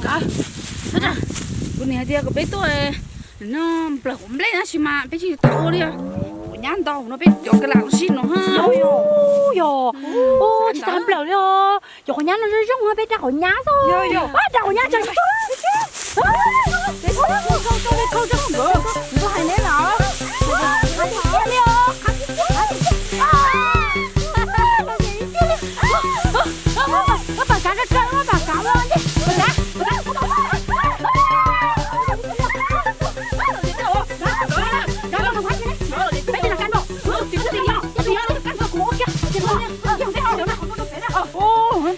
Kav, kuv niam hais tias kom peb tuaj no nplawm quav nplej tab sis mas peb tsis tau ua li. Quav nyab ntau no peb cov ka lam sib no. Yog, tsis tas nplawm li os. Cov quav nyab no zoo zoo, peb rau quav nyab xwb. Rau quav nyab tso. Hais neb na. Pam kav, pam kav, pam kav.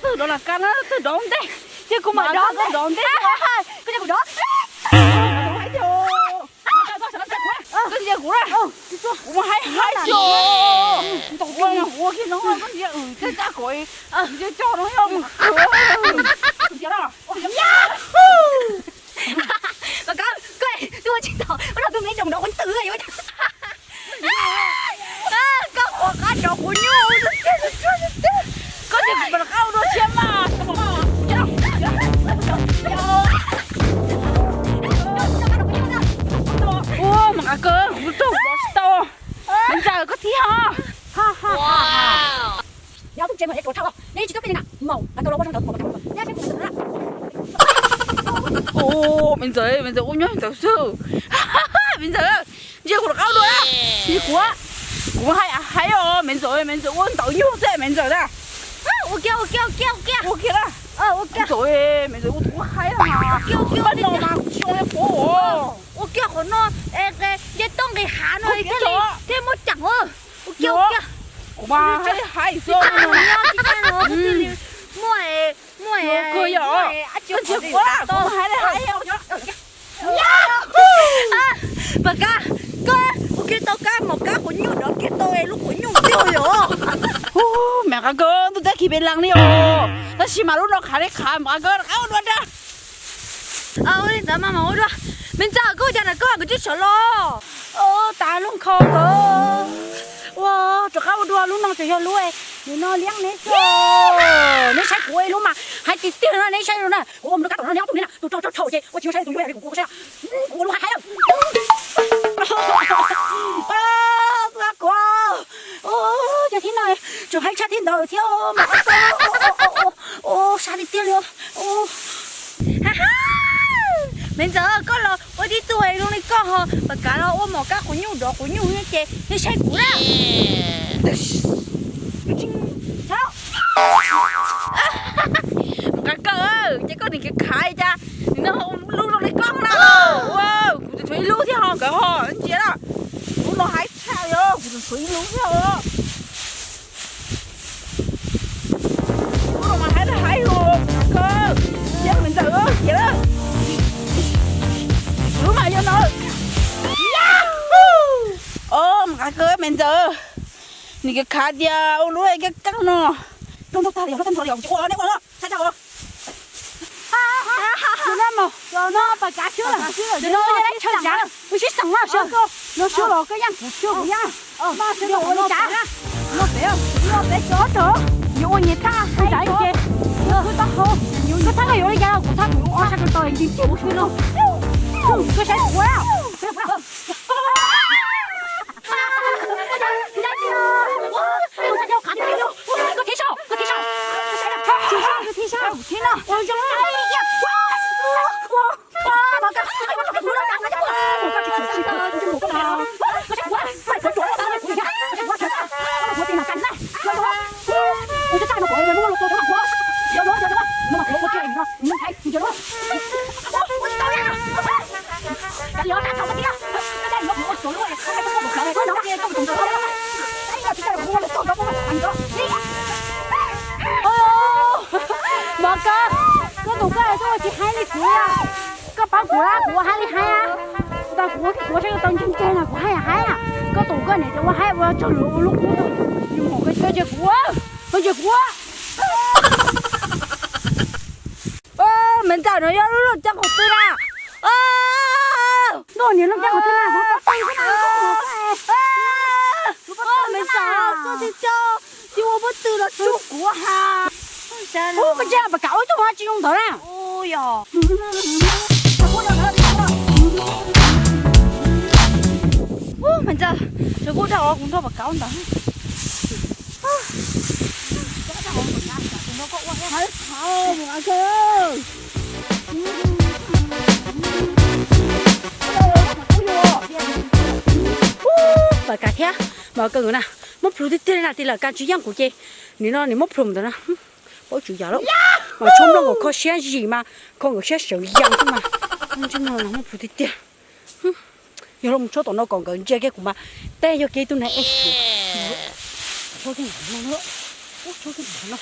Twg dov los ka na, twg dov ntej, ces kuv mam dov ntej. Koj cia kuv dov. Koj ntsia kuv na, kuv mas haib haib xwb. Ua kiag no koj ntsia, tej caj kom coj no yog mus. Koj, koj, tus tsis tau, koj rau tus me doom dov quav ntws yuav. Koj quav qab dov quav nyuj. Koj cia kuv rov qab ua dua thiab mas. Ua mas nqa koj, kuv tug dov tsis tau. Me ntxawm koj thib ho. Me ntxawm, me ntxawm ua nyuj ntxawm xwb. Me ntxawm, ntsia kuv rov qab dua. Ntsia kuv, kuv hais hais os me ntxawm, me ntxawm ua ntawv nyuj xwb me ntxawm na. Ua kiag, ua kiag, ua kiag, ua kiag. Ua kiag na. Me ntxawm, me ntxawm ua tus hais. Ua kiag, ua kiag. Ua kiag qhov no, nce toj nqis hav no thiaj muaj ceem. Ua kiag, ua kiag. Kuv mas hais hais xwb. Muaj, muaj, koj ntsia kuv, kuv mas hais hais. Pam kav, koj ua kiag tau kab mom kab quav nyuj dov kiag tau lub quav nyuj tiag yom. Me nqa koj, ntuj teb khi pes lees li os. Tab sis mas lub no khav li khav, me nqa koj rov qab ua dua rau. Ua li ntawd mas mam ua dua. Me ntxawm, koj ua cas na, koj nkawd twb sawv los. Tas lub nkhaus nkawd. Ua, rov qab ua dua, lub no tseem yog lub, nim no liab neb xwb. Neb saib kuv lub mas hais tiag tiag no, neb saib no na, kuv ua mus rau kab tom no neb ob tug neb na, tus rog rog rhaum ces ua tsis saib tus yuav kuv ua saib. Kuv ua lub haib haib. Kuv, cov thib no tseem haib tshaj thib ntawd thiab mas. Ua sab tiag tiag li. Me ntxawm, koj los ua tib tug zoo li koj ho, pam kav los ua mom kab quav nyuj dov quav nyuj ces nej saib kuv na. Nqa koj, ces koj nim khav khav cas, nim no lub zoo li koj na. Kuv tseem tshuav ib lub thiab ho nkawd ho ntsia na. Lub no haib tshaj li, kuv tseem tshuav ib lub thiab os. Lub no mas haib li haib li, koj, cia me ntxawm cia lawm. Lub mas yog no. Os, nqa koj me ntxawm, nim khav tias ua lub keeb no. Rooj nrog tag li, rooj tag nrho li, tsis ua li, nej ua no, tsa tsa ua. Tus no mas, no pam kav xwb, tus no lawv tshaw tsav, tus sib xeem na, no xwb los koj yeej kuv xwb kuv yeej. Mas tus no ua li cas? No pem, no pem cov tod, yuav ua nyias tag, ua cas ces kuv taub hau, koj thab koj yuav ua li cas, kuv thab kuv ua sab ko taw ncig ncig ua xwb no. Koj saib kuv. Mov koj, koj tus koj hais koj ua tsis haib li kuv, koj paub kuv, kuv ua haib li haib. Tau kuv ua kiag kuv saib koj tau ntseeg ntseeg no kuv haib haib. Koj tus koj niam ces ua haib ua tsaug lus ua lub kub, yus mom koj cia kuv, koj cia kuv. Me ntxawm no yog lub looj caj qhov twg na? Ntuj, niam looj caj qhov twg na? Me ntxawm, koj tsis tso, tsis ua pob tw los tsuj kuv ha. Ub, koj tsis pam kam ua ib tug ha tsis zoo ntawd na. Yog. Ub, Maiv Ntxawg, tsav kuj dag os, kuv nrog Pam Kav ntawd. Pam Kav thiab Maiv Kav nkawd na, muab plhws tiag tiag li na, tij laug Kav tsis yeej kuv ces nim no nws muab plhws ntawd na. Paub tswv yam lawm. Mas tshuab nplooj nkaus kho siab zim mas kho nkawd siab sawv yees xwb mas. Ntsej muag no muab plhws tiag tiag. Yog los tshuab tom no kom nkawd ntsia kiag kuv mas tej yog kev tub neeg ej. Tshuab kiag ntawm no, tshuab kiag ntawm no.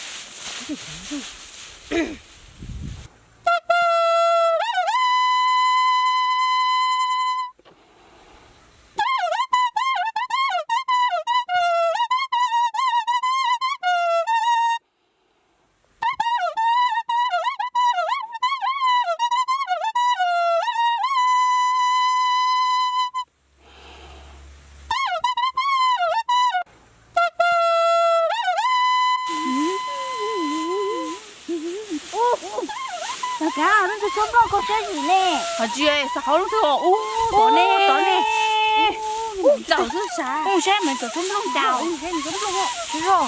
Pam Kav, lub ntawd tshuab nplooj kho siab zim ne. Hos tsis, xav hauv lub twg os. Ub, tod ne, tod ne. Ub, txaus xwb sav. Ub, saib Maiv Ntxawg tshuab nplooj cas. Ub, saib nws tshuab nplooj os. Tsis zog.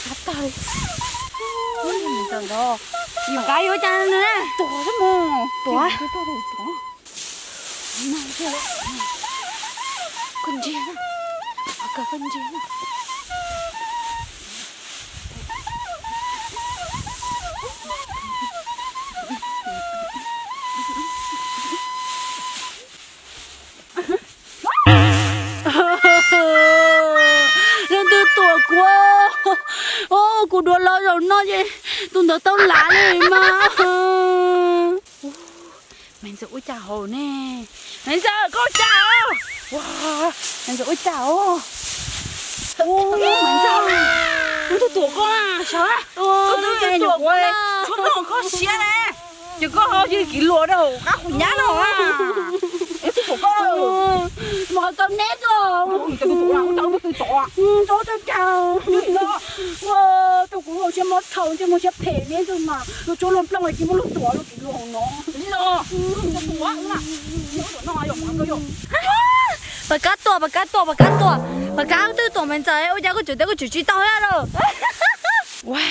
Sab tag li. Ub, Maiv Ntxawg ntawd. Pam Kav yuav cas nws tuam xwb mog. Tuam. Koj ntsia na, koj ntsia na. Leej twg tuam kuv? Kuv duav los zaum no ces tus ntawd tau lav li mas. Maiv Ntxawg ua cas hauv ne? Maiv Ntxawg, koj ua cas os? Maiv Ntxawg ua cas os? Maiv Ntxawg, leej twg tuam koj na sav? Leej twg tuam koj na? Tshuab nplooj kho siab ne. Ces koj ho cia kiv luas rau qab qus nyab no. Es twb tuam koj, mus tau neb tuaj. Ua rau kuv ua siab mob txhaum, ntsej muag siab phem neb xwb mas. Luag tshuab luag nplooj cia muab luag tuam luag kiv luas hauv no. Pam Kav tuam, Pam Kav tuam, Pam Kav tuam. Pam Kav twb tuam Maiv Ntxawg, ua cas koj tseem tias koj tseem tsis tau thiab lauj? Ua,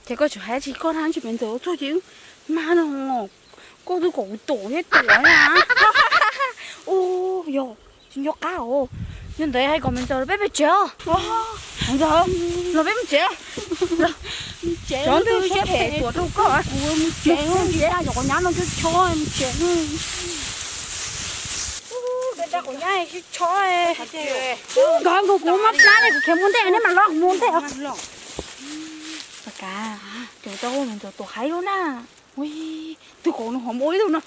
ces koj tseem hais tsis koj na, tsis Maiv Ntxawg txog ces mas no. Koj twb kom kuv tuam thiab tuam na. Ua, yog tsis nco qab os. Yog ntawd hais kom Maiv Ntxawg los peb pem tsev os. Maiv Ntxawg, los peb mus tsev. Cov twb siab phem tuam rau koj. Kuv mus tsev, ntsia cov quav nyab no chob chob mus tsev. Dab quav nyab sib chob. Nkawd nkaus kuv mob plab li, kuv khiav mus ntej, neb mam los kuv mus ntej os. Pam Kav, cov tau Maiv Ntxawg tuam heev lawm na. Ui, twb kom nws ho muaj ib tug no.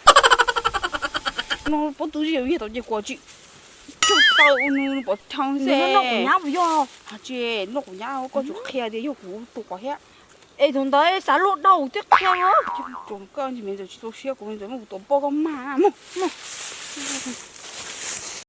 No pob tw yawg tom ces kuv tsis tau nws pov thoo xwb. Noj quav nyab puas yog? Tsis noj quav nyab, koj tsuas qhia tias yog kuv tuam thiab. Es tus ntawd xav luaj dhau thiab qhia. Tsoom koj ntsis Maiv Ntxawg tsis txaus siab kuv, Maiv Ntxawg muab kuv tuam poj koj mag.